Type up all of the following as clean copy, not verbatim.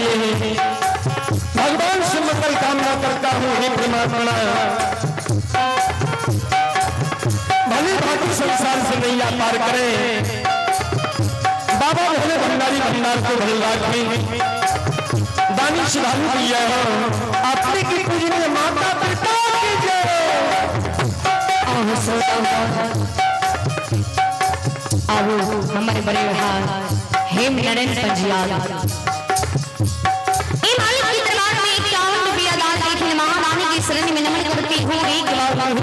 लिए भगवान से मंगल कामना करता हूँ। हे परमात्मा, भली भांति संसार से नैया पार करें। बाबा भोले भंडारी भंडार को भल रखें। दानी श्रद्धालु की जय हो, अपने की पूजनीय माता पिता की जय हो। हमारे बड़े भाई हेम नरेंद्र पंजियाल मालिक की दरबार में 51 रुपया दान देखे महारानी की शरण में नमन करती हूँ। एक बार बाबू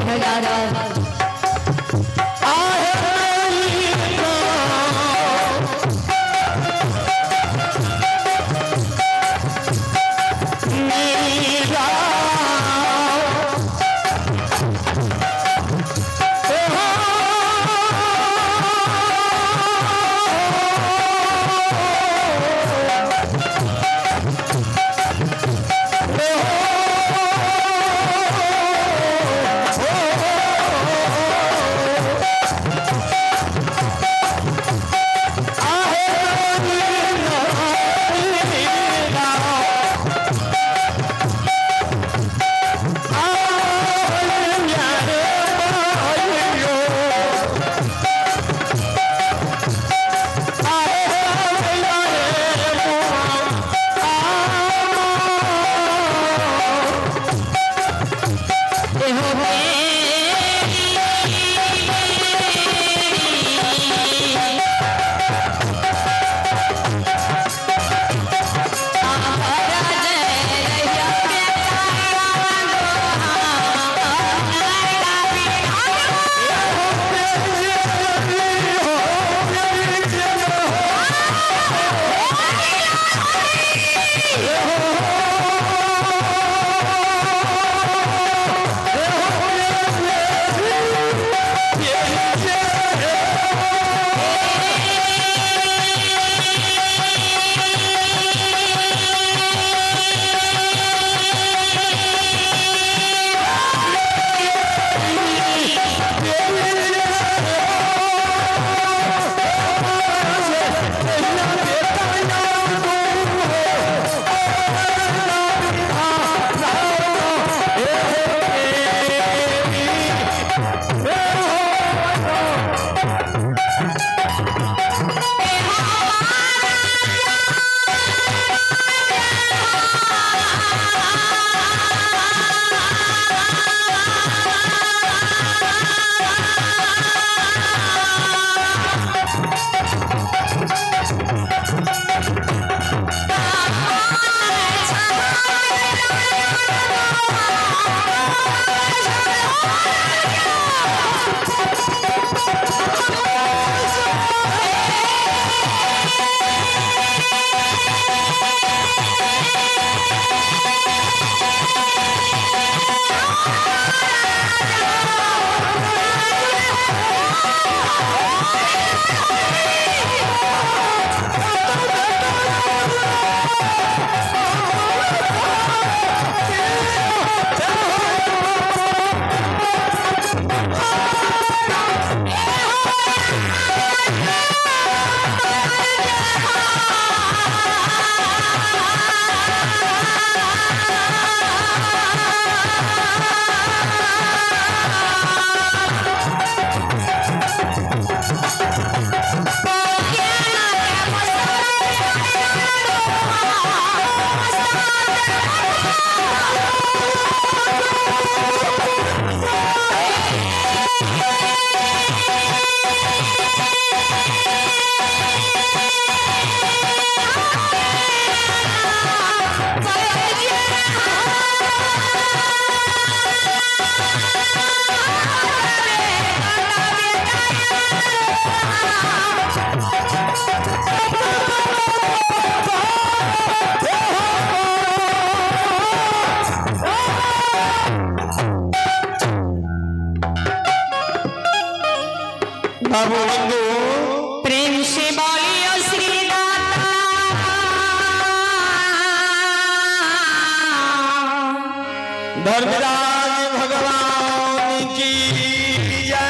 बंधु प्रेम से बोलियो श्री दाता। धर्मराज भगवान की जय।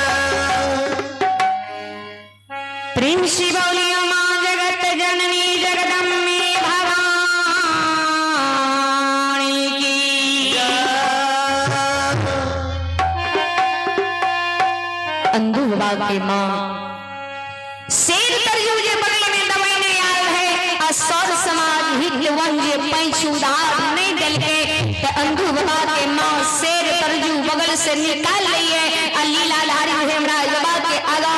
प्रेम से बोलियो मां जगत जननी जगदम्बे भवानी। बाबा के माँ शेर तरजू जे बगल में दवाई आयल है आ सर समाज हित वन जे पैंच उधार नहीं देलके त अंधू बाबा के माँ शेर तरजू बगल से निकाल लइए आ लीलाधारी हेमराज बाबा के आगा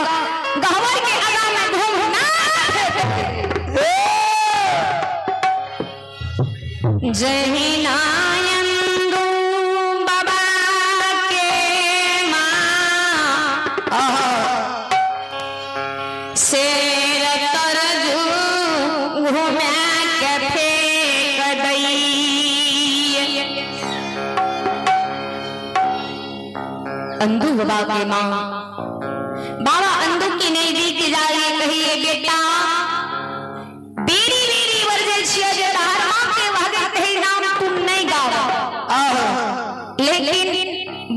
गहवर के आगा में घूम ना। जहिना अंधू बाबा के माँ शेर तरजू घुमा के फेंक दई। अंधू बाबा के माँ बाबा अंधू की नजदीक जाइए कहिए बेटा बेरी बेरी वर्जल छिया जे तहार माँ के भगत है नाम तुम नहीं गाओ, लेकिन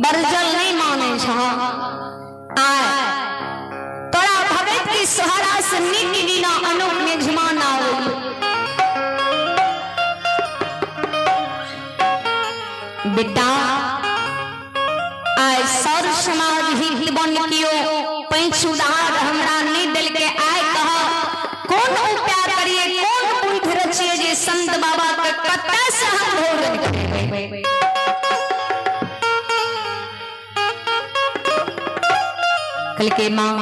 बरजल नहीं माने छा। आय तोरा भगत की सहारा से नित दिना अनूप में झुमाना हो। बेटा आय सर समाज हित बन कियो पैंच उधार हमरा नहीं दिल के आय कह कौन उपाय करिए कौन बुद्धि रचिए जे संत बाबा के कत्ता से हम भोजन करेबै। कल के माँ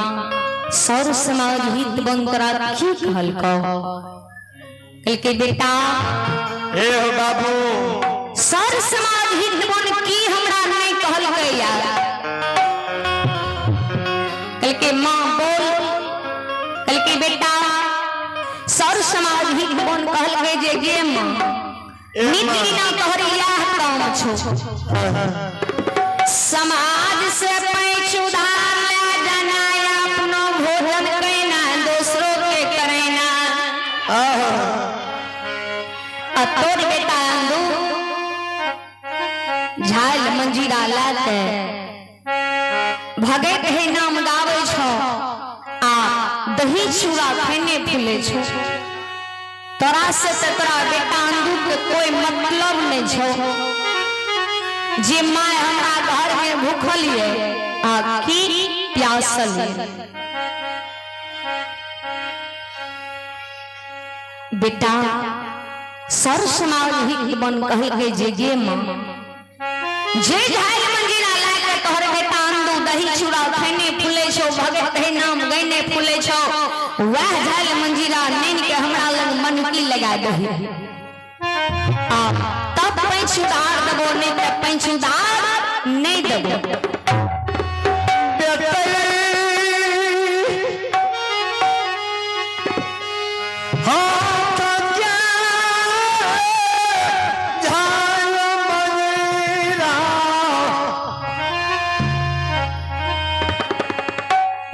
सर समाज हित बन तोरा की कहल कहो। कल के बेटा हे हो बाबू सर समाज हित बन की हमरा नहीं कहल गया। कल के माँ बोल। कल के बेटा सर समाज हित बन कहल गए जे गे माँ नित दिना तोहर इएह काम छो समाज से पैंच उधार ले जाना अपनो भोजन करना दूसरों के करना। आ तोर बेटा अंधू झाल मंजीरा लाते भगत है नाम गावे छो आ दही चूड़ा खेने फूले छो। तोरा से त तोरा बेटा अंधू के कोई मतलब नहीं छो जे माय हमरा घर में भूखल ये आ की प्यासल ये। बेटा सर समाज हित बन कहे के जे गे माँ जे झाल मंजीरा लाके तोहर बेटा अंधू दही चूड़ा खेने फूले छो भगत है नाम गैने फूले छो वह झाल मंजीरा नैन के हमरा लग मनकी लगा दही आ तब पैंच उधार देबो नहीं त पैंच उधार नहीं देबो।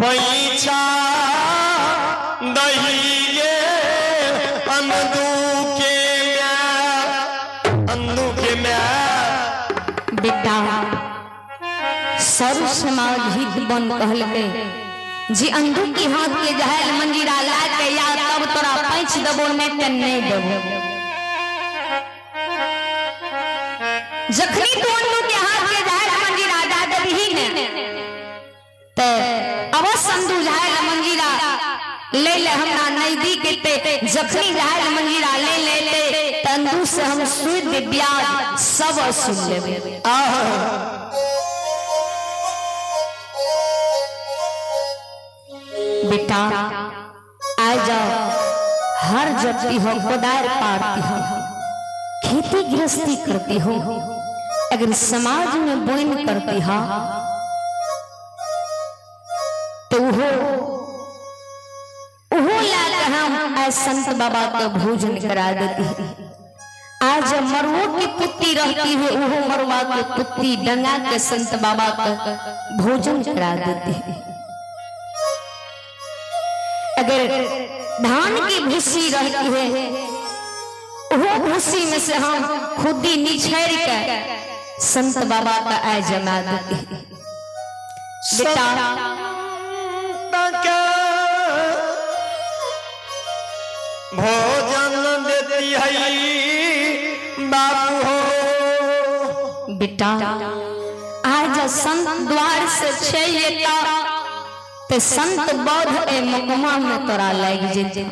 पैसा दही अंधू के अंधू के बेटा सर समाज हित बन कहल के जी अंधू के हाथ के जहल मंजीरा ला के या तब तोरा पैंच देबो नहीं त नहीं देबो। जखनी तू अंधू के हाथ के जहल मंजीरा दा देबही ने ते अवश्य अंधू जहल मंजीरा ले ले हमरा नजदीक ते जखनी जहल मंजीरा ले ले ते अंधू से हम सूद ब्याज सब वसूल लेबे। बेटा आ जाओ हर जपती हो कोदार पारती हो खेती गृहस्थी करती हो अगर समाज में बोइन करती हो तो वो लाकर हम आज संत बाबा का भोजन करा देती है। आज मरुओं की पुत्ती रहती है वो मरुआ के पुत्ती डंगा के संत बाबा का भोजन करा देती है। अगर धान की भूसी रहती है वो भूसी में से हम खुद ही निछेड़ के संत बाबा का आय जमा देती है। बेटा भोजन देती है बाबू हो। बेटा आज संत द्वार से छेता ते संत बौद्ध ए मुकमा में तोरा लाग जेते।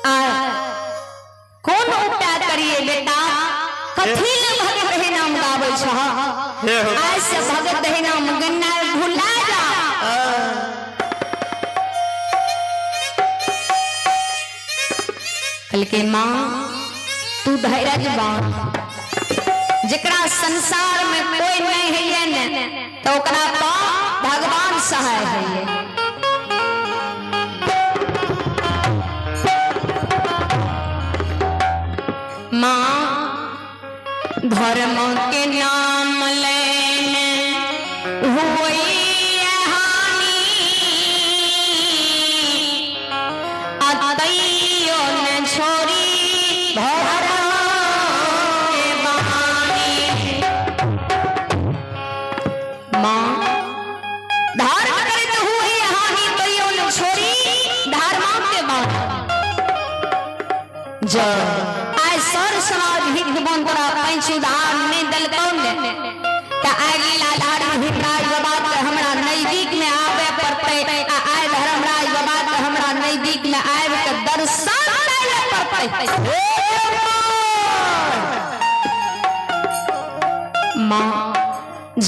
आ कोन उपाय करिए बेटा, कथी ले भगत हे नाम गाबै छह? आज से भगत हे नाम गन्ना भुला जा। कहलकै माँ तू धैर्य बांध, जकरा संसार में कोई नहीं है ने तो ओकरा पा भगवान सहाय है। माँ धर्म के नाम लेने हुई हानि, अतइयो न छोड़ी धर्म के बानी। माँ धर्म करत हुई हानि तइयो न छोड़ी धर्म के बानी। जब आइ सर समाज हित बन तोरा पैंच उधार नहीं दलकौ ने त आइ लीलाधारी भीमराज बाबा के हमरा नजदीक में आवे पड़तै, आ आइ धर्मराज बाबा के हमरा नजदीक में आबि के दर्शन दै पड़तै। माँ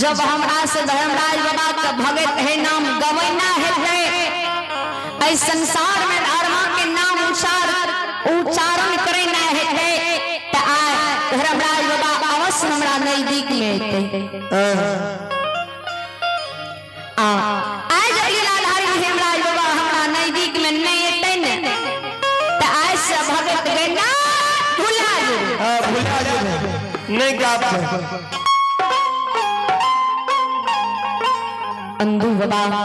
जब हमरा से धर्मराज बाबा के भगत है नाम गवैना हेतै, एहि संसार में धर्मा के नाम उच्चारण करे ना हेतै त आइ धर्मराज बाबा अवश्य हमरा नजदीक में एतै। आइ जब लीलाधारी हेमराज बाबा हमरा नजदीक में नहीं एतै ने त आइ से भगत गैना भुला जेबै। भुला जेबै, नहीं गाबै। अंधु बाबा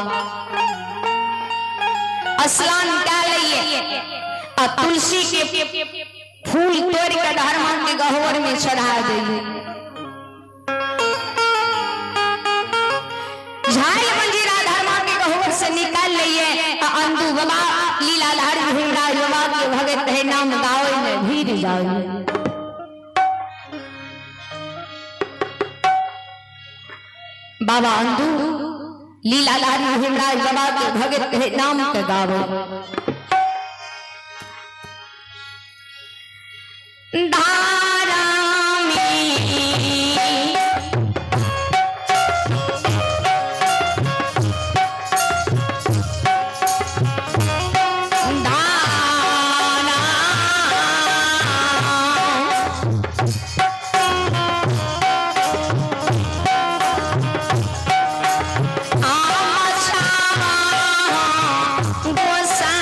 स्नान कए लइए आ तुलसी के फूल तोड़ के धर्मा के गहवर में चढ़ा दिए। झाड़ी मंजीरा धर्मा के गहवर से निकाल लिए आ अंधु बाबा लीलाधारी भीमराज बाबा के भगत है नाम गावे में भीड़ जाओ। बाबा अंधु लीलाधारी भीमराज बाबा के भगत है नाम के गावे। धारा में धारा गोसा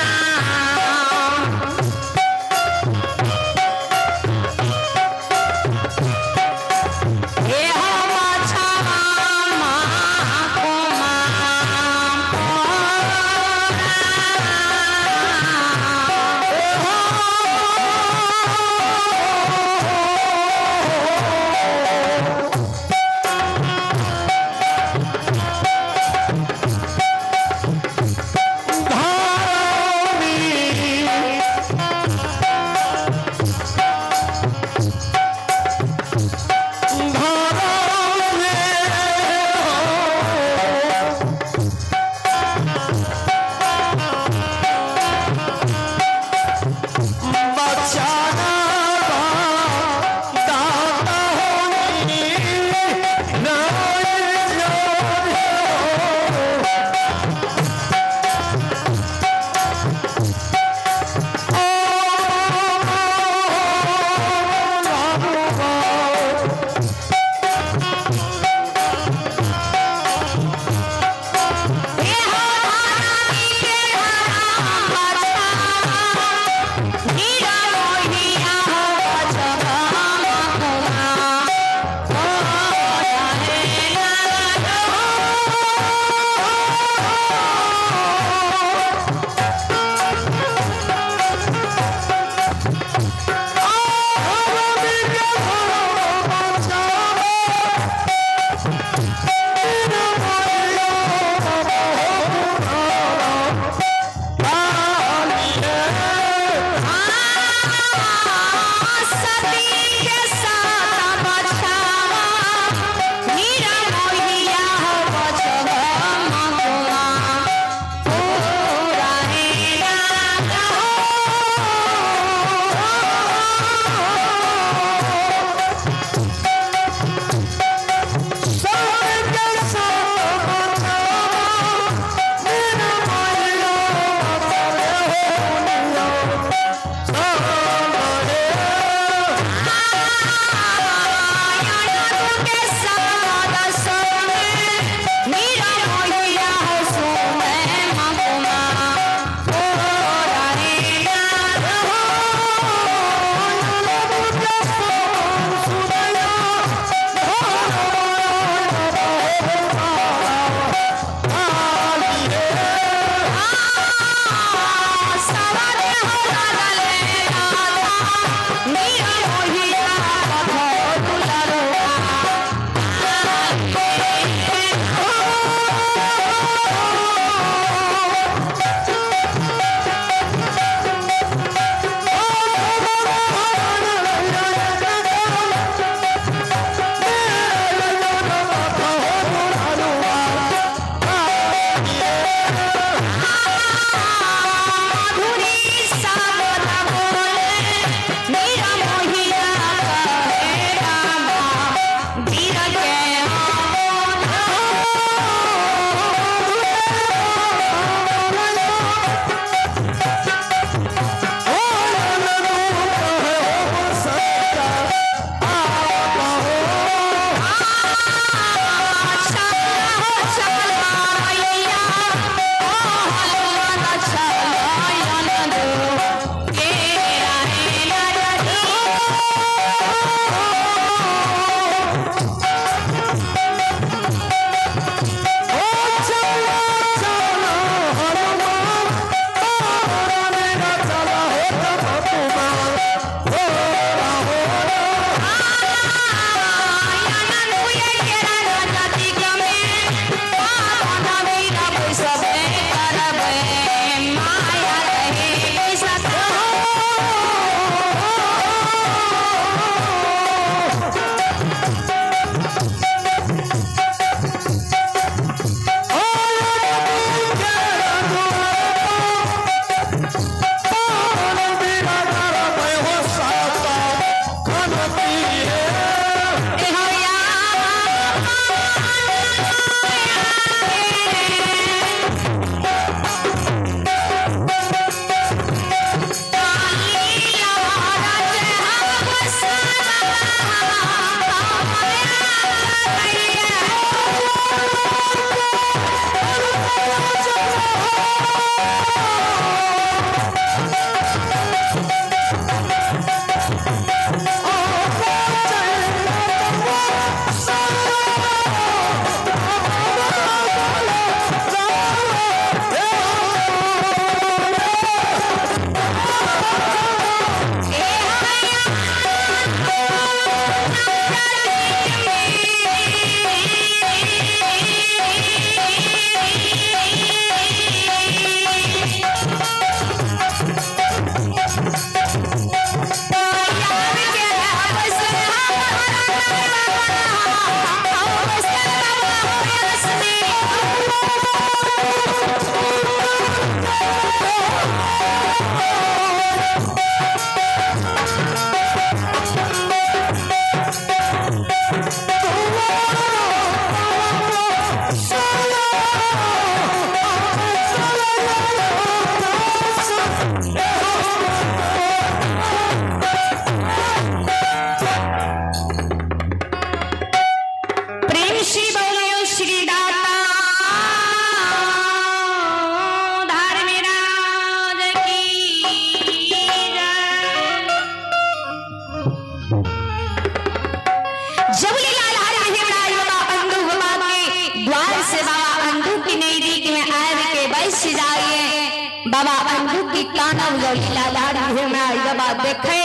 अंदू की कानब जो लीलाधारी हेमराज बाबा देखे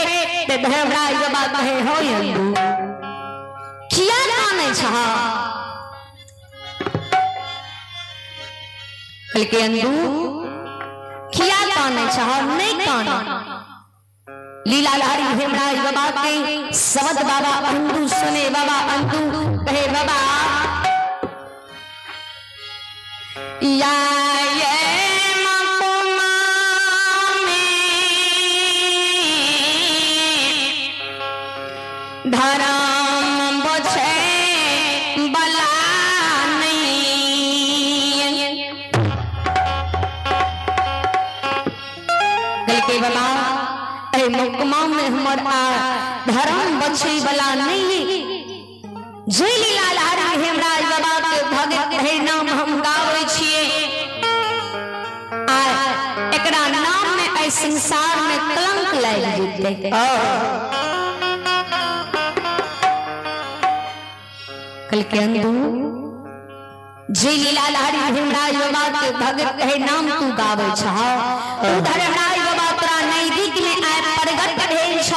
ते हेमराज बाबा कहे हो अंदू किया काने छह। कहलकै अंदू किया काने छह नहीं काना। लीलाधारी हेमराज बाबा के शब्द बाबा अंदू सुने बाबा अंदू कहे बाबा या ये मकुमा में धर्म बचे बला नहीं। कहलकै बाबा ए मकुमा में हमर आ धर्म बचे बला नहीं। जे लीलाधारी हेमराज बाबा के भगत है नाम हम गावे छिए आ एकरा नाम में ऐ संसार में कलंक लागि जेतै। कहलकै अंदू जे लीलाधारी हेमराज बाबा के भगत है नाम तू गावे छह तू धर्मराज बाबा तोरा नजदीक में आए प्रगट भेल छ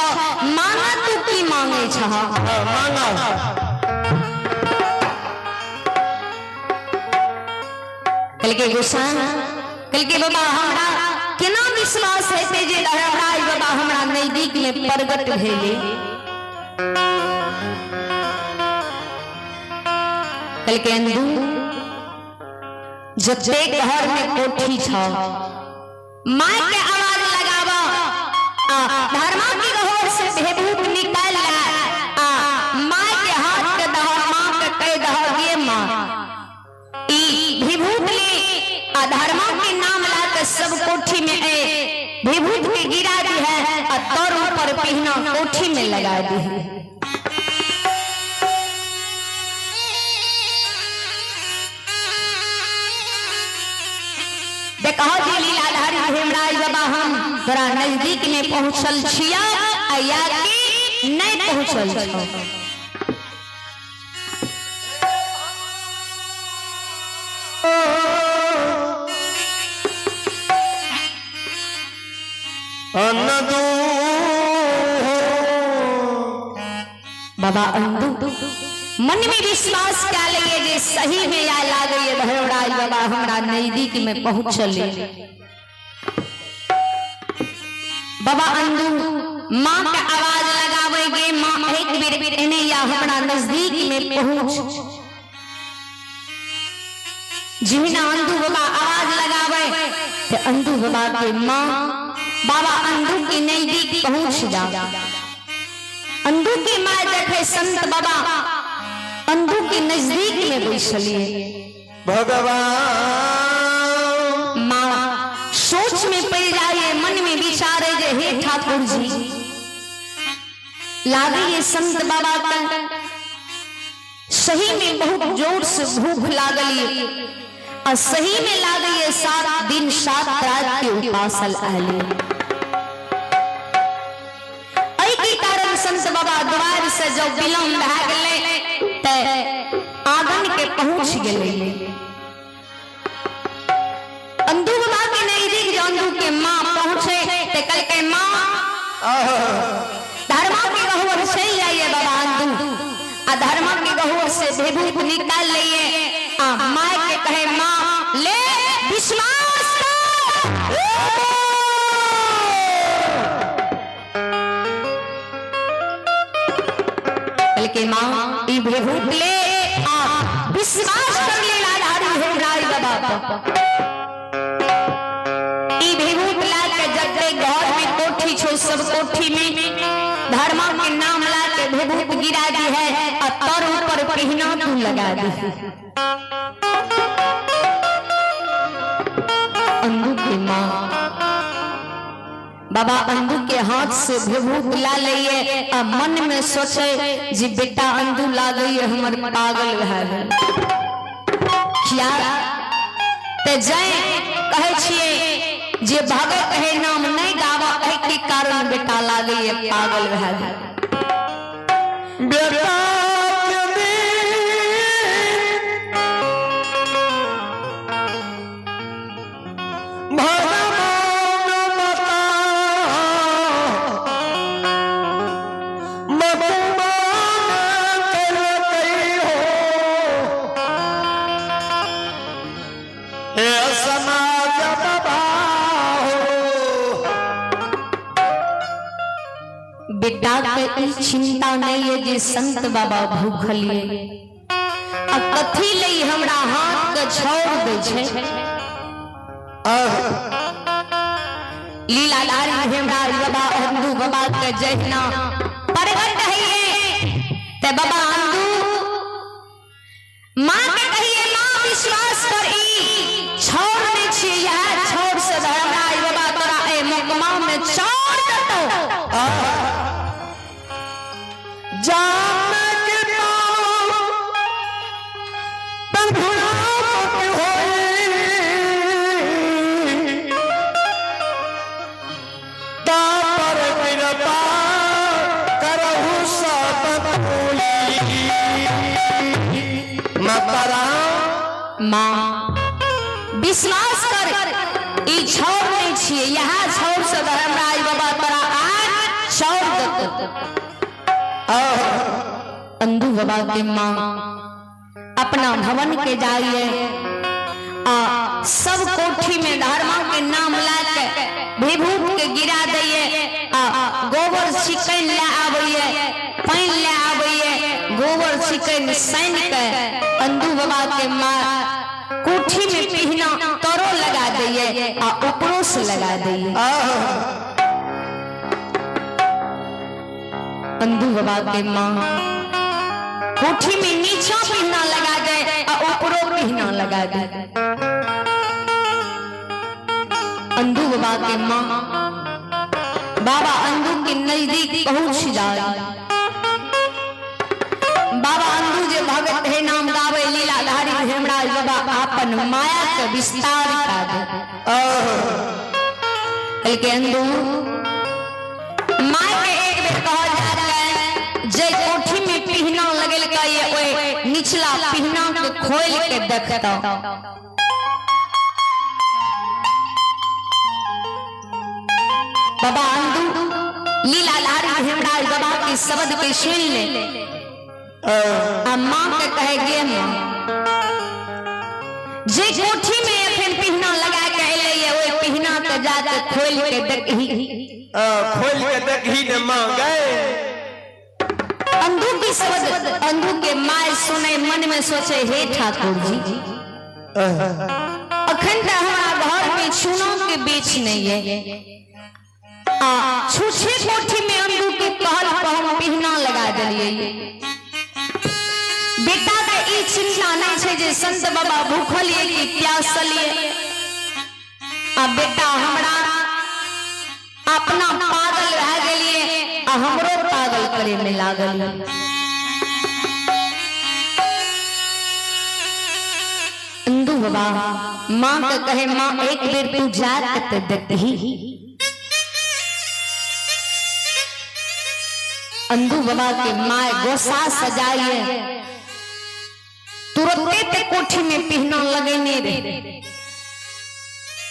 मांगा तू की मांगे छह मांगा। कहलकै गोसाई कहलकै बाबा हमरा केना विश्वास हेतै जे धर्मराज बाबा हमरा नजदीक में प्रगट भेलै। कहलकै अंदू जतेक घर में कोठी छ माय के आवाज लगाब आ धर्मा के गहोर से भेभूत निकाल ला आ माय के हाथ के दह मां के कह दह गे मां ई विभूत ले आ धर्मा के नाम ला के सब कोठी में ए विभूत के गिरा दी है और तोर ऊपर पहना कोठी में लगा दी है। देखो जी लीलाधारी हेमराज बाबा हम तोरा नजदीक में पहुंचल छिया आ या कि नहीं पहुंचल छो। बाबा अंदू मन में विश्वास क्या लिए जे सही में या लागे धर्मराज बाबा हमरा नजदीक में पहुंचल। बाबा अंदू माँ के आवाज लगावे गे माँ एक बेर एने या हमरा नजदीक में पहुंच। जिहना अंदू बाबा आवाज लगावे ते अंदू बाबा के माँ बाबा अंदू के नजदीक पहुंच जा। अंदू की माँ देखे संत बाबा अंदू के नजदीक में बैसलिए। भगवान माँ सोच में पड़ जाए मन में विचारे जे हे ठाकुर जी लागे ये संत बाबा का सही में बहुत जोर से भूख लागली और सही में लागे ये 7 दिन 7 रात के उपासल आले। के कारण संत बाबा द्वार से जब विलम्ब भए गेलै ते आंगन के पहुंच गेलै। अंदू बाबा के नजदीक जो अंदू के मां पहुंचे ते कहलकै मां धर्मा के गहुअर चलि जाइए बाबा अंदू आ धर्मा के गहुअर से विभूत निकाल लइए आ माय के कहे मां ले विश्वास कर। के मां ई विभूत ले आ विश्वास कर ले लाधारी हेमराज बाबा ई विभूत ला के जते घर में कोठी छो सब कोठी में धर्मा के नाम ला के विभूत गिरा दी है और तर ऊपर पहना तू लगा दी है। अंदू के मां बाबा अंदू के हाथ से विभूत ला लिए आ मन में सोचे जी बेटा अंदू ला गई हमर पागल भए गेल। किया ते जाय कहे छिए जे भगत है नाम नहीं गावा एहि के कारण बेटा ला गई पागल भए गेल। बेटा भगवान बेटा के ई चिंता नहीं है जे संत बाबा भूखल ये आ कथी लई हमरा हाथ के छोड़ दे छे। लीलाधारी हेमराज बाबा अंधू बाबा के जहिना प्रगट है ते बाबा अंधू माँ के कहिए माँ विश्वास कर ई छोड़ नहीं छियै यार छोड़ से धर्मराज बाबा तोरा ए मोकमा में छोड़ देतो। जान के पाँव बंधुआ होई ता पर कृपा करहु सब कोई। माता माँ विश्वास कर ई छोड़ नहीं छियै यहाँ छोड़ से धर्मराज बाबा तोरा आज छोड़ देतो। अंधू बाबा के माँ अपना भवन के जाइए आ सब कोठी में धर्मा के नाम ला के विभूत के गिरा दिए आ गोबर चिकन ले आबैये पानि ले आबैये गोबर चिकन सान के अंधू बाबा के माँ कोठी में पिहना तरो लगा दिए आ ऊपरों से लगा दिए। अंधू बाबा के माँ कोठी में नीचा पिहना लगा दे और ऊपरों पिहना लगा दे। अंधू बाबा के माँ बाबा अंधू के नजदीक पहुंच जाए। बाबा अंधू जे भगत है नाम गावे लीलाधारी हेमराज बाबा आपन माया के विस्तार कर दे। के अंधू माँ के एक बेर कहल जात जे कोठी में पिहना लगल का ये ओए निचला पिहना के खोल के देखता। बाबा अंधू लीलाधारी हेमराज बाबा के शब्द के सुन ले आ माँ के कहे गे माँ जे कोठी में अखन पिहना लगा के अलै ये ओए पिहना के जाके खोल के देखही खोल के देखही ने माँ गए। अंधू की शब्द अंधू के माय सुने मन में सोचे हे ठाकुर जी अखन त हमरा घर में चूना के बेच नहीं है आ छुछे कोठी में अंधू के कहल पर हम पिहना लगा दिलिए। बेटा के ई चिंता नहीं छे जे संत बाबा भूखल ये कि प्यासल ये आ बेटा हमरा अपना पागल रह गेलिए आ हमरो पागल करे में लागल। अंधू बाबा माँ के कहे माँ एक बेर तू जा के देखही। अंधू बाबा के माँ गोसा सजाइए तुरंते ते कोठी में पिहना लगेने रे।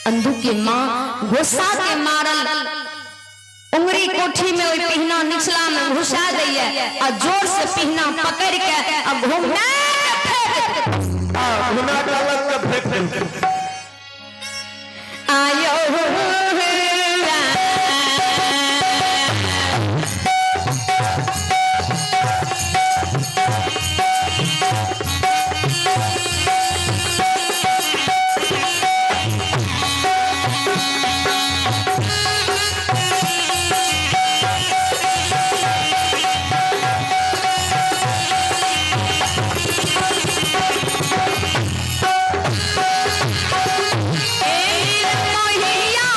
अंधू के माँ गुस्सा के मारल उंगली कोठी में ओई पिहना निचला में घुसा दैये आ जोर से पिहना पकड़ के आ घुमा के अलग के फेंक दे। आयो मोहिया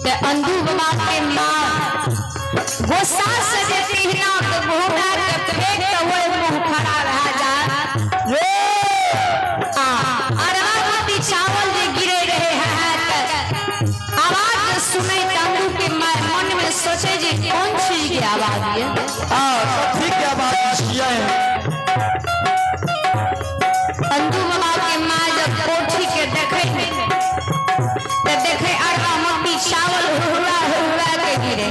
ते अंधू बाबा के माँ गुस्सा से जे पीहना के घोड़ा के फेंक के ओए मुंह खड़ा रह जा। आ अरबा चावल जे गिरे रहे हैं आवाज सुने अंधू के मन में सोचे जे कौन चीज के आवाज ये। ठीक है बात किया है। अंधू बाबा के माँ जब कोठी के देखे तो देखे अरबा मोती चावल हुरा हुरा के गिरे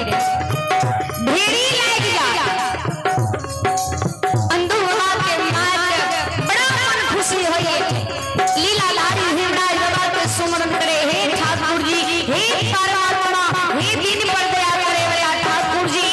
ढेरी लाग जा। अंधू बाबा के माँ के बड़ा मन खुशी होइए। लीला लारी हिमराज बाबा के सुमरन करे, हे ठाकुर जी, हे परमात्मा, हे दिन पर दया करे वाला ठाकुर जी।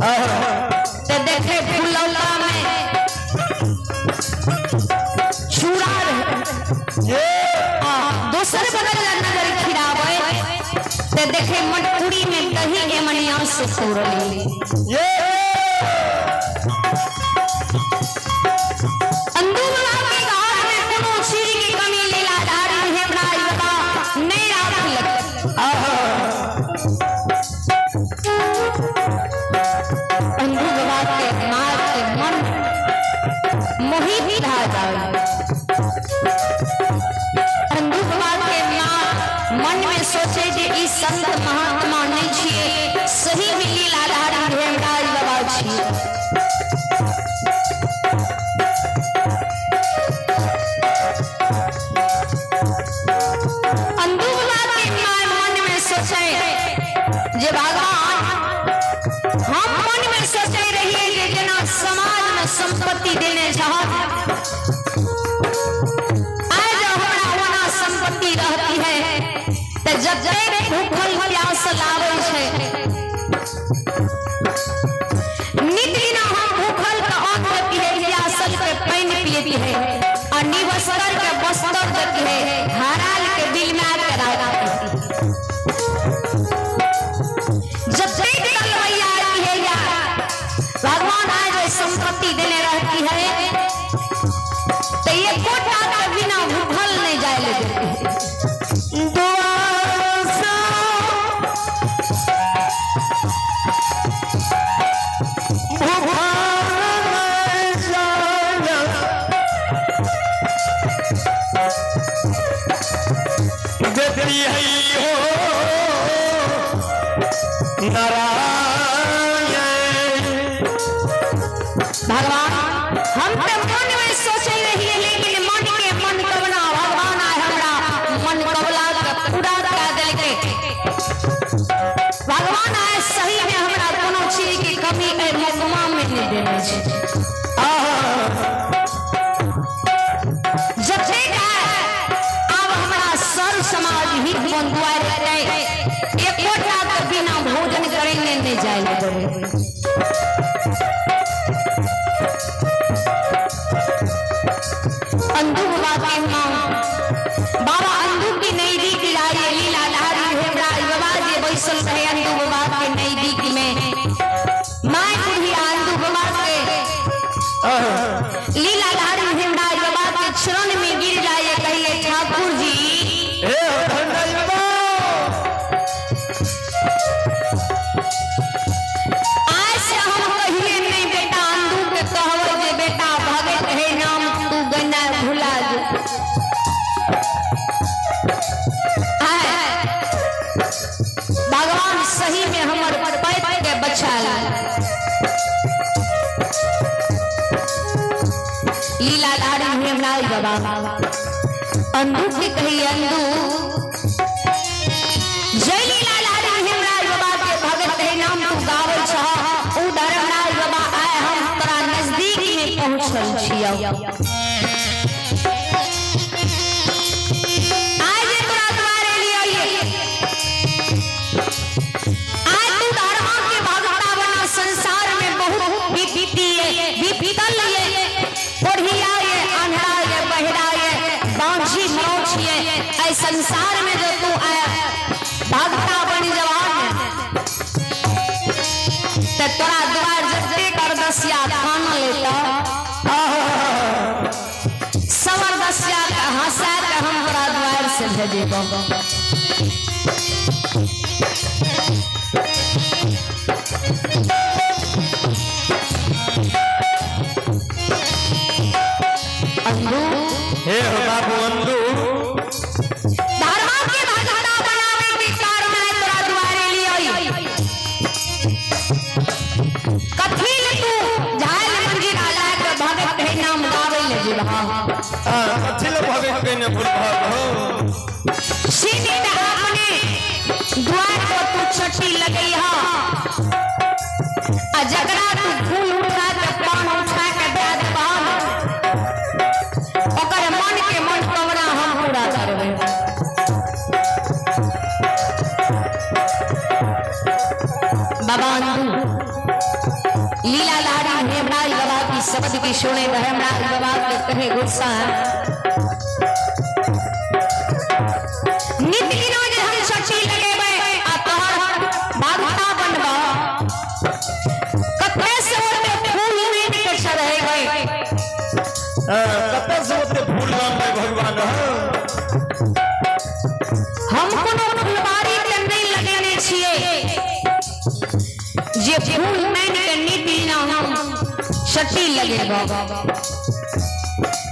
तो देखे फुलौता में चूड़ा रहे। दोसर बगल नजर खिरावे तो देखे मटकुड़ी में दही एमनिया से पूरली। अंदू बाबा के घर में कोनो चीज की कमी लीलाधारी हेमराज बाबा नहीं राखलक। अंदू बाबा के मार के मन मोहित भा जाए। अंदू बाबा के माँ मन में सोचे जे ई संत महात्मा नहीं छिए, सही में लीलाधारी हेमराज बाबा छिए। अंदू बाबा के माँ मन में सोचे जे भगवान हम मन में सोचे रहिए जे जेना समाज में संपत्ति देने चाहत, आज हमरा ओना संपत्ति रहती है तो जतेक भूखल प्यासल आबै छै नित दिना हम भूखल के अन्न देती है, प्यासल के पानि पियती है और निवस्तर के बस्तर देती है, हराल के बिल में आके राखती है। जतेक तलवैया आती है या भगवान आज संपत्ति देने रहती है तो ये कोटा के बिना भूखल नहीं जाए ले देती है। भगवान हम तो मन में सोचे रहिए लेकिन मन के मन कबला भगवान आए हमरा मन कबला के पूरा कर देलकै। भगवान आए सही में हमरा कोनो चीज के कमी ए मकमा में नहीं देने छै। जतेक आब हमरा सर्व समाज हित मन दुआरे एकोटा के बिना भोजन करेंगे नहीं जाए देबै। अंधू बाबा के माँ बाबा अंधू की नजदीक जाइए लीलाधारी हेमराज बाबा जे बैसल रहे अंधू बाबा के नजदीक में माय बुढ़िया अंधू बाबा के लीलाधारी हेमराज बाबा के चरण में गिर जाइए, कहिए ठाकुर जी आज से हम कहिए नहीं बेटा अंधू के कहबै जे बेटा भगत है नाम तू गना भुला दे। भगवान सही में हमर पैत के बचा ला। लीलाधारी हेमराज बाबा अंधू के कही अंधू जय लीलाधारी हेमराज बाबा के भगत है नाम तू गावे छह उ धर्मराज बाबा आए हम तोरा नजदीक में पहुंचल छियौ। आज तोरा द्वारे लिये आज तू धर्मा के भगता बना संसार में बहुत विपत्ति है विपतल ये कोढ़िया ये अंधड़ा ये बहरा ये बांझी मौछ ये ऐ संसार में जो तू आया भगता बनी जवान ते तोरा द्वार जते कर दसिया खाना लेता सवर दसिया के हंसा के हम तोरा द्वार से भेजेबो। अंधू हे बाबू अंधू धर्मा के भगता बनावे के कारण है तोरा द्वारे लिये कथी तू झाल मंजिरा ला के भगत है नाम गावे ले जेबा। कथी ले भगत के ने भूल हो सीधे अपने द्वार पर तू चट्टी लगई हा आ जकरा तू फूल उठा के पान उठा के दे देबा ओकर मन के मन कमरा हम पूरा करबै। बाबा अंधू लीला लारी हेमराज बाबा की शब्द की सुने तो हेमराज बाबा के कहे गुस्सा नित दिना जे हम सची लगेबै आ तोहर भगता बनबा कते से ओते फूल नीत के चढ़ेबै। कते से ओते फूल लानबै भगवान। हम कोनो फुलबारी के नहीं लगेने छियै जे फूल मैन के नित दिना हम सटी लगेबो।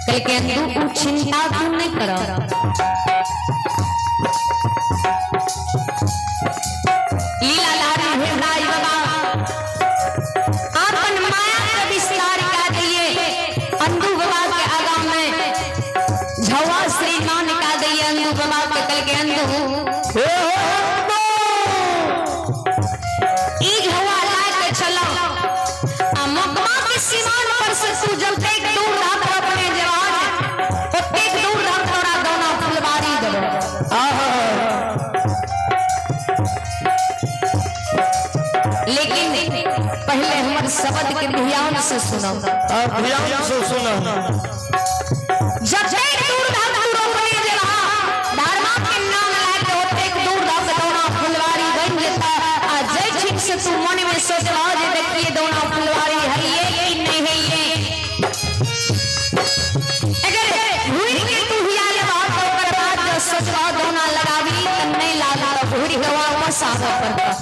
कहलकै अंदू उ चिंता तू नहीं कर। लीला लारी हेमराज बाबा अपन माया के विस्तार कर दिए अंदू बाबा के आगा में झवा श्रीमान का दिए अंदू बाबा के। कहलकै अंदू ई झवा ला के चलो आ मकमा के सीमान पर से तू जलते दूर रह अपने जवान ओतेक दूर रह तोरा दोना फुलबारी देबो। लेकिन पहले हमर शब्द के ध्यान से सुनो। ध्यान से सुनो। जब एक दूर धक तू रोपने जवा धर्मा के नाम लाके ओतेक दूर धक दोना फुलवारी बन जेता आ जय ठीक से तू मन में सोचबा जे देखिए दोना फुलवारी है ये कि नहीं है ये। अगर घूर के तू हिया लेबा तो ओकर बाद जो सोचबा दोना लगाबी त नहीं लागत घूर के वापस आबे पड़ता।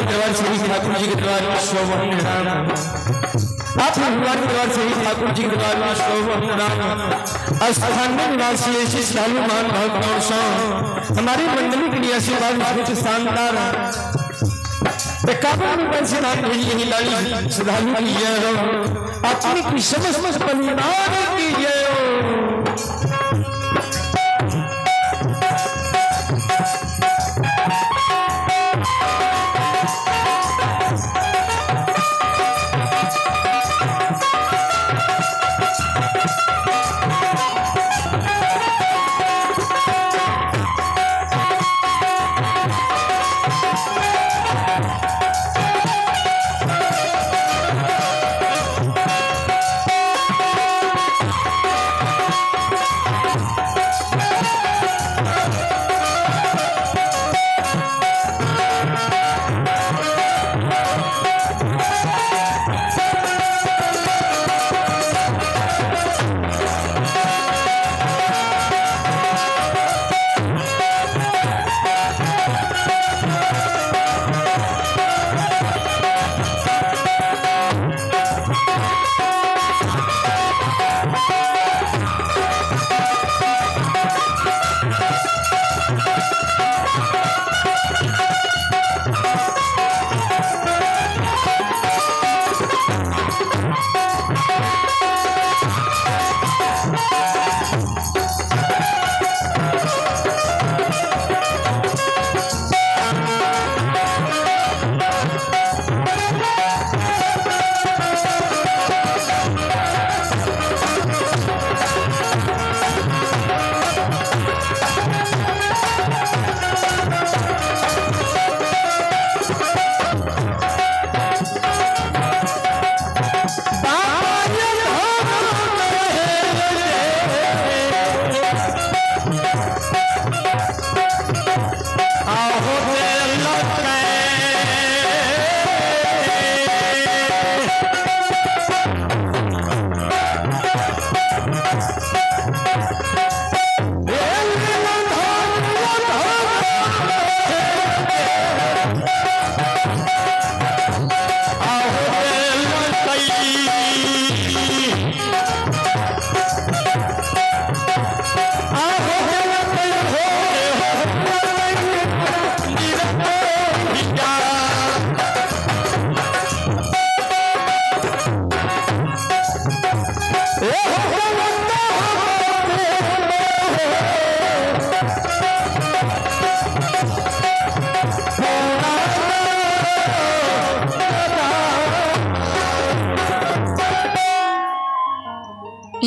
दरबार से ही ठाकुर जी के दरबार में शोभन राम। आप भगवान के दरबार से ही ठाकुर जी के दरबार में शोभन राम। स्थानीय निवासी ऐसी श्रद्धालु महान भक्त हमारी मंडली के लिए आशीर्वाद कुछ शानदार 51 रुपए से नाम यही लाली श्रद्धालु की जय हो, अपनी की समस्त परिवार की जय हो।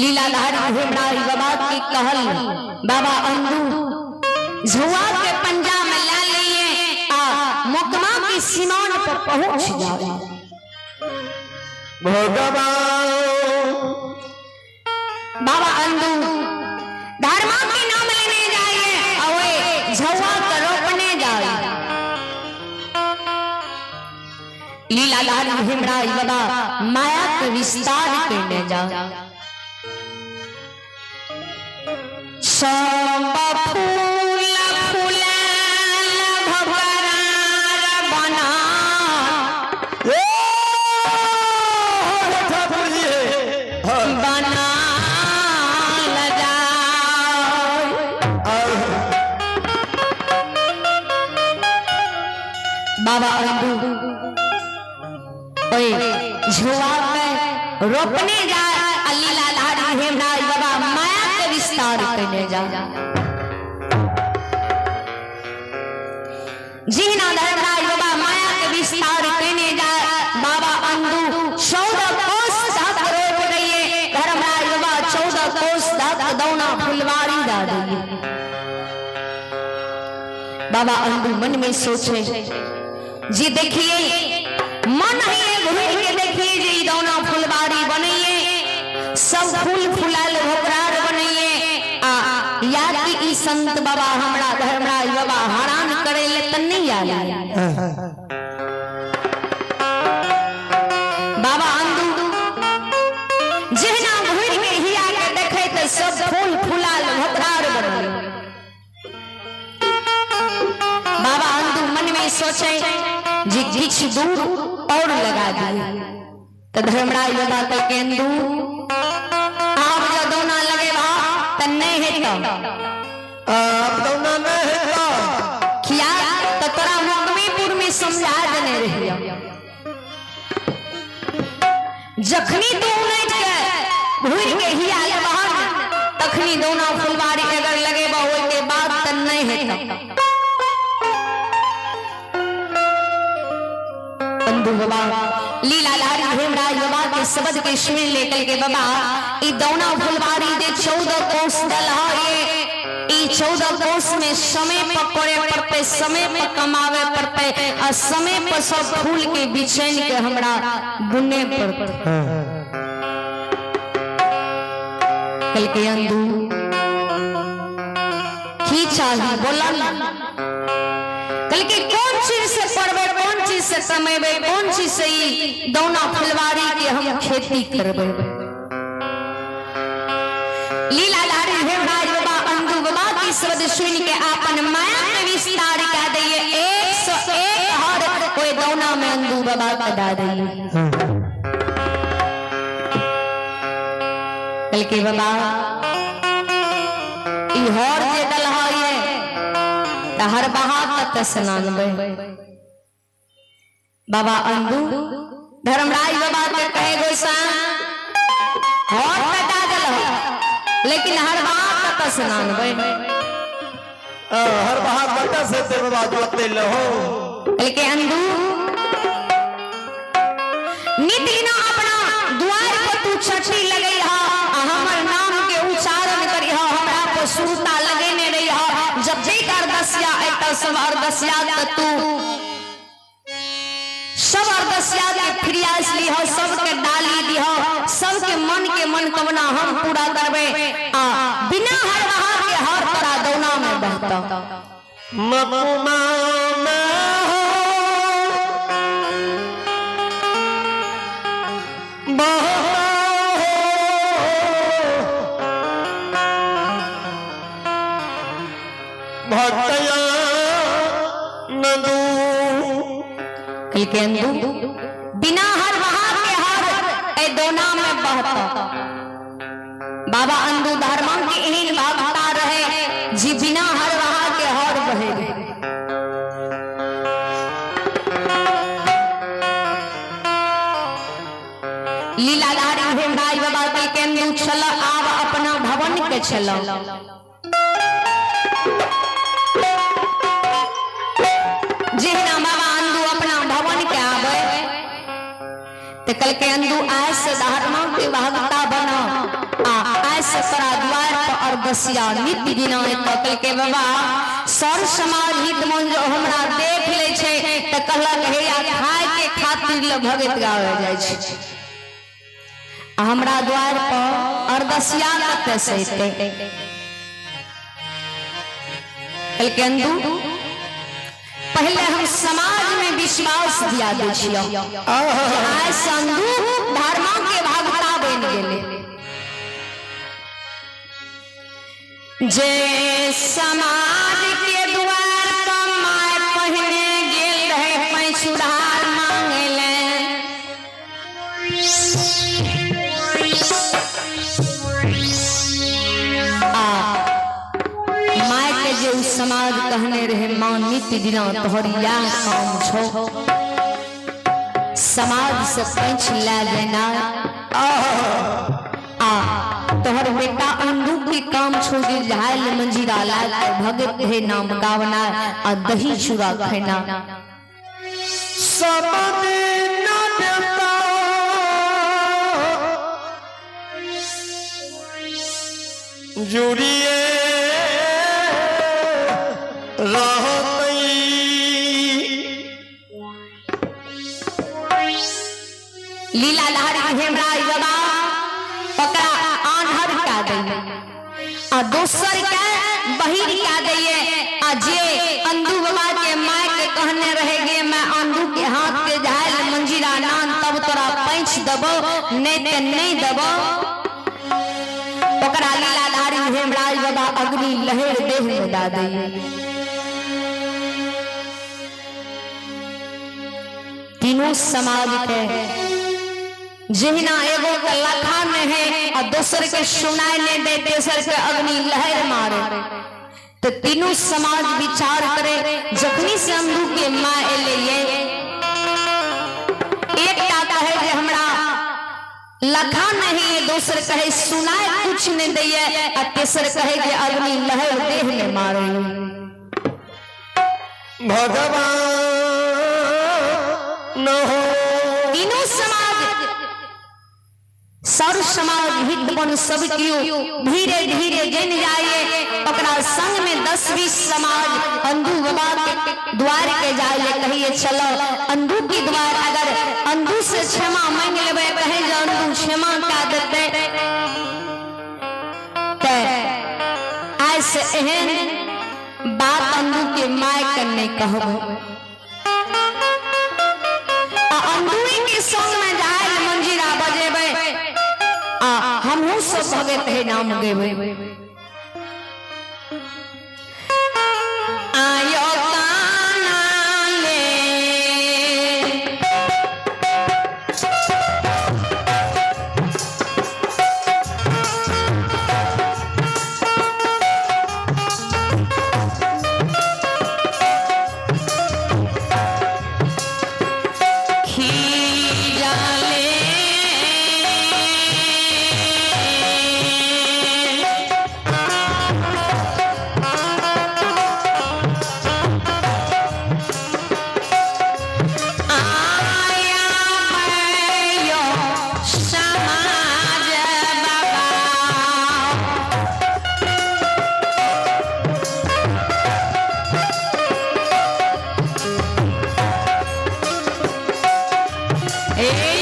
लीलाधारी हेमराज बाबा की कहल बाबा अंदू झुआ के पंजा में ला लिए आ मोकमा की सीमान पर पहुंच जाओ। भगवान बाबा अंदू धर्मा के नाम लेने जाइए और झुआ का रोपने जाए। लीलाधारी हेमराज बाबा माया के विस्तार करने जाओ। सब फूल फूलाल भवरार बना ठाकुर जी बना जाओ। बाबा अंदू ओए झुआ में रोपने जाए लीलाधारी हेमराज बाबा माया के विस्तार करने जा। जिहना धर्मराज बाबा माया के विस्तार करने जाए बाबा अंदू 14 कोस तक रोप रहिए। धर्मराज बाबा 14 कोस तक दौना फुलवारी दा दिए। बाबा अंदू मन में सोचे जी देखिए मन ही घूर के देखिए जी दौना फुलवारी बनइए सब फूल फुलाल भोकरार बनइए आ या कि ई संत बाबा हमरा धर्मराज बाबा हरान करे ले त नहीं आया। बाबा अंदू जहिना घूर के हिया के देखे त सब फूल फुलाल भोकरार बनइए। बाबा अंदू मन में सोचे जी किछ दूर और लगा दिए तो धर्मराज बाबा के केंदू आप जो दौना लगे बा त नहीं है तो आप दौना नहीं है तो किया तो तोरा मुकमीपुर में समझा देने रहियो। जखनी तू उनट के घूर के हिया लेबहन तखनी दौना फुलवारी अगर लगे बा ओइ के बाद त नहीं है तो। अंदू बाबा लीलाधारी हेमराज बाबा के शब्द के सुन लेकर के बाबा ई दौना फुलवारी दे 14 कोस दल है ई 14 कोस में समय पर करे पड़ते समय पर कमावे पड़ते आ समय पर सब फूल के बिछैन के हमरा बुने पड़ते। कल के अंदू की चाही बोला कल के कौन चीज से पढ़बे कौन चीज से कमेबे कौन चीज से ई दौना फुलवारी के हम खेती करबे। लीलाधारी हेमराज बाबा अंदू बाबा की शब्द सुन के आपन माया के विस्तार कह दिए 101 हर कोई दौना में अंदू बाबा का दा दिए। कल के बाबा ई हर जे दल है हर बहा कत स्नानबे। बाबा अंदू धर्मराज बाबा के कहे गोसा हर कटा दल लेकिन हर बहा कत स्नानबे। हर बहा कत से ते बाबा जोते लहो। लेकिन अंदू नित दिना अपना द्वार पर तू छठी लगई हा हमर नाम के उच्चारण करी हा हमरा पर सुरता लगेने रही हा। जब जे कर दसिया एता सब अरदसिया त तू सब अरदसिया के फिरियास ली हो सबके डाली दी हो सबके मन के मनोकामना हम पूरा करबे आ बिना हर बहा के हर तोरा दौना में बहता। मकुमा में हो बहता हो भक्तया नदू। कल के अंदू बिना हर बहा के हर ए दोना में बहता। बाबा अंदू धर्मा के एहन भक्ता रहे जी बिना हर बहा के हर बहे। लीलाधारी हेमराज बाबा के अंदू छल आब अपना भवन के छल। जिहना बाबा अंदू अपना भवन के आवे तो कल के अंदू आय से धर्मा के भक्ता बना आ से तोरा द्वार पर अरदसिया नित्य दिना एतौ। कहलकै बाबा सर समाज हित मन जो हमरा देख लै छै तऽ कहलक हे या खाय के खातिर ल भगत गावे जाइ छै, आ हमरा द्वार पर अरदसिया कतऽ से एतै? कहलकै अंदू पहले हम समाज में विश्वास दिया दै छियौ, आइ से अंदू धर्मा के भगता बनि गेलै। जे समाज के द्वार पर my पहिने गेल रहे पैसुधार मांगे ले, आ my के जे उ समाज कहने रहे माँ नित्य दिना तोहर इएह काम छौ, समाज से पैंच लै लेना, आ तोहर बेटा अंडू के काम छो जे झाल मंजीरा ला के भगत हे नाम गावना आ दही चूड़ा खेना। सब दिन देवता जुड़िए रहतई, लीला लहरी हेमराज बाबा ओकरा आन्हर का दैये आ दोसर के बहिर का दैये, आ जे अंदू बाबा के my के कहने रहे गे मैं अंदू के हाथ के झाल मंजीरा नान तब तोरा पैंच दबो नहीं ते नहीं दबो, ओकरा लीला लहरी हेमराज बाबा अग्नि लहर देह में दा दैये। तीनों समाज के जहिना एगो के लखा में है और दोसर के सुनाई नहीं दे, तेसर के अग्नि लहर मारे, तो तीनों समाज विचार करे जखनी से अंधू के माँ एले ये एक कहे जे हमरा लखा नहीं है, दोसर कहे सुनाए कुछ नहीं दैये, और तेसर कहे जे अग्नि लहर देह में मारे। भगवान न हो तीनों समाज सर समाज हित बन सब कियो धीरे धीरे जन जाइए, ओकरा संग में 10-20 समाज अंधू बाबा के द्वार के जाइए, कहिए चलो अंधू के द्वार, अगर अंधू से क्षमा मांग लेबै, कहे जे अंधू क्षमा का देते ते आइ से एहन बात अंधू के my के नहीं कहबो। आ अंधू के संग में जाए मंजीरा बजेबै आ हमहू सब भगत हे नाम गेबै। आयो काना ले खीरा ले आया मैं समाज बाबा ए